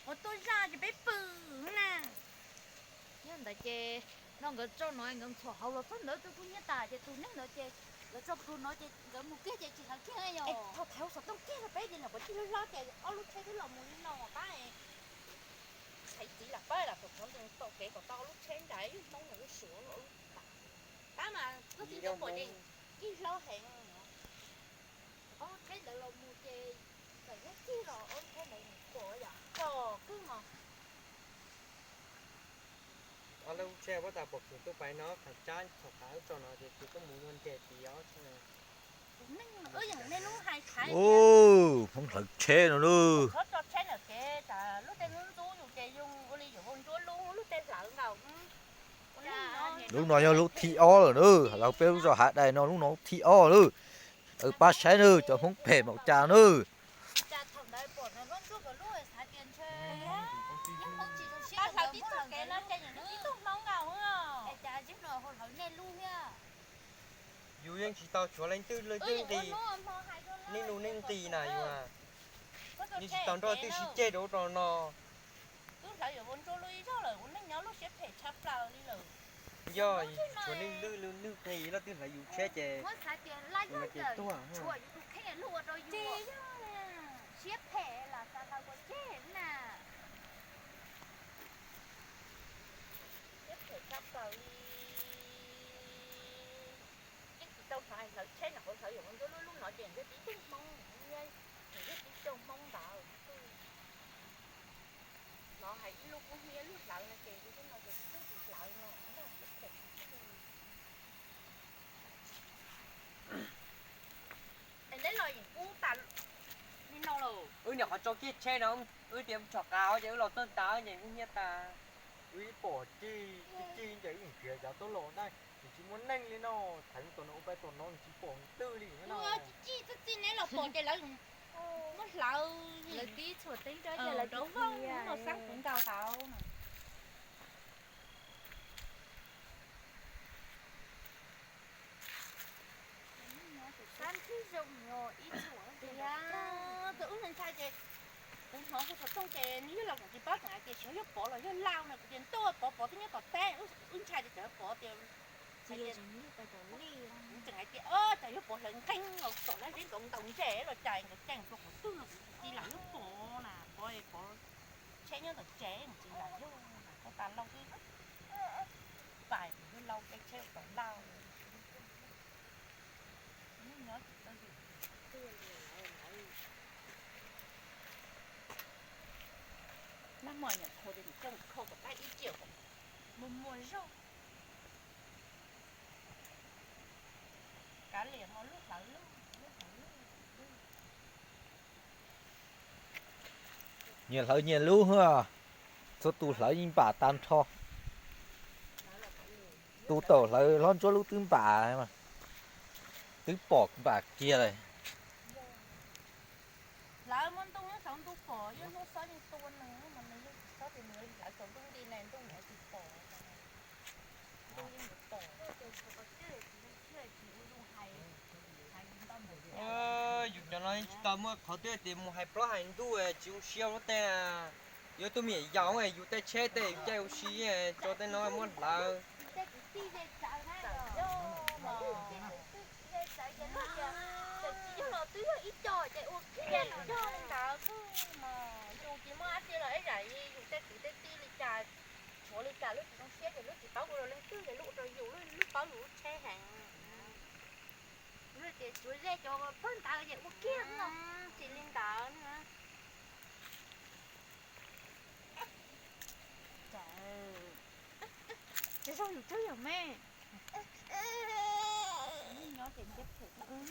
Ua tuaj zaj ces peb pw na. Nyob ntawd ces no nkawd tso no nkawd ntxhov hauv los txog ntawd tus kuj nyiaj tas ces tus neeg ntawd ces nkawd tso plhuav no ces nkawd mus kiag ces tsis hlawv kiag yom. Thaum thaiv xov tooj kiag rau peb ces lam pov cig lub hlob ces ob lub tsheb twb los mus li no pab. Thaiv txiv lam pab lam pom qhov ntoo tom kev kom tau ob lub tsheb nrad, yus Hmoob los yus Suav los lub tas. Pab mas koj txiv cov pom ces cig hlob heev. Ob lub tsheb ntawd los mus ces txawm nyob cig los ob lub tsheb ntawd mus pom yom tso kawg mas. Ob lub tsheb pab tas pom txog tuaj pais no qhov tsab txhom qab tso no ces tsis tuaj mus nres tid os. Hmoob hlawv tsheb no lub. Lub no yog lub thib ob lawm na, lawv peb lub zos Hav Dais no lub no lub thib ob lawm. Pab saib na cov Hmoob phem npaum cas na. Yus yeej tsis tau tshuav leej twg leej twg nqi, nej lus nej nqi na yus, yeej tsis tau nrog leej twg sib ceg rau rau no. Yog tshuav leej twg leej twg nqi leej twg hlawv yus tsheb ces, ces tuag. Yeej tsis tau hlawv tsheb no, hlawv yus ua ntsuab lub lub no ces yog tib tug Hmoob, yog tib tug Hmoob ntawd. Los hais ib lub kub hnyiab lub hlawv no ces yus no ces tsis txawj hlawv no. Wb nyuam qhuav tso kiag tsheb no, wb tias tshom qab ces wb los txog tas ces kub hnyiab tas. Wb pom cig cig ces wb txiav cov tuaj los na, nws tsis muaj neeg li no, thaiv tom no ua peb tom no nws tsis pom twg li no. Cig txij neb los pom ces lawv muab hlawv, lawv tib txhuam teeb rau ces lawv rau vaj no xab kuv nkaus tau na. Xab ntswg zoo ib txhuam tias, wb ntshai ces kuv hnov hu xov tooj ces nws yog los kuv tsis paub tseem hais tias xyov yog Pov los yog Lauj no, kuv tias ntuj Pov, Pov twb nyob tom teb, wb ntshai tias tsam yog Pov tias, tseem hais tias o tsam yog Pov hlawv nqeeg los tom lab zeb nkaus ntaus ntses los cas nkawd ceem rau qhov twg no, kuv tsis lam yog Pov na, Pov, Pov tsheb nyob ntawm tsev tsis lam yog, tas Lauj twb pais yog Lauj caij tsheb tom Lauj. Nag hmo nyuam qhuav tias kuv coj mus khau kom tag ib tiam kom muag muag zog. Kav liam mas lub hlawv lub, lub hlawv lub. Nyias hlawv nyias lub, txhua tus hlawv yeej npam tag nrho. Tus tau hlawv hlob ntsuab lub twb npam, twb pom npam kiag lawm. Hlawv muaj ntuj nyob saum ntuj pom, yog hnub xob yeej tua nws mas nws yeej tsis xob tias nws hlawv saum ntuj nti ne ntuj nws tsis pom. Ntuj yeej pom. Yus cov no tsis tau muaj qhov twg tias mus hais plaub hais ntug tsis zoo siab lub tej. Yuav tus me nyuam yaus yus tej tsheb tej yus caij ua si, tso tej no muab hlawv. Tsis yog los twb yog ib co ces ua kiag cog li ntawd xwb mas yus tsis muaj dab tsi los ib zam yus tej kwv tej tij li cas, tshuav li cas lub tsis zoo siab ces lub tsis paub ua rau leej twg ces lub ua rau yus, lub paub yus lub tsheb heev. Lub tias tsuav ze cov pag ntawd ces ua kiag no, tsis li ntawd na. Tsis zoo yus tsheb yom me. Nyob ces thiab phem.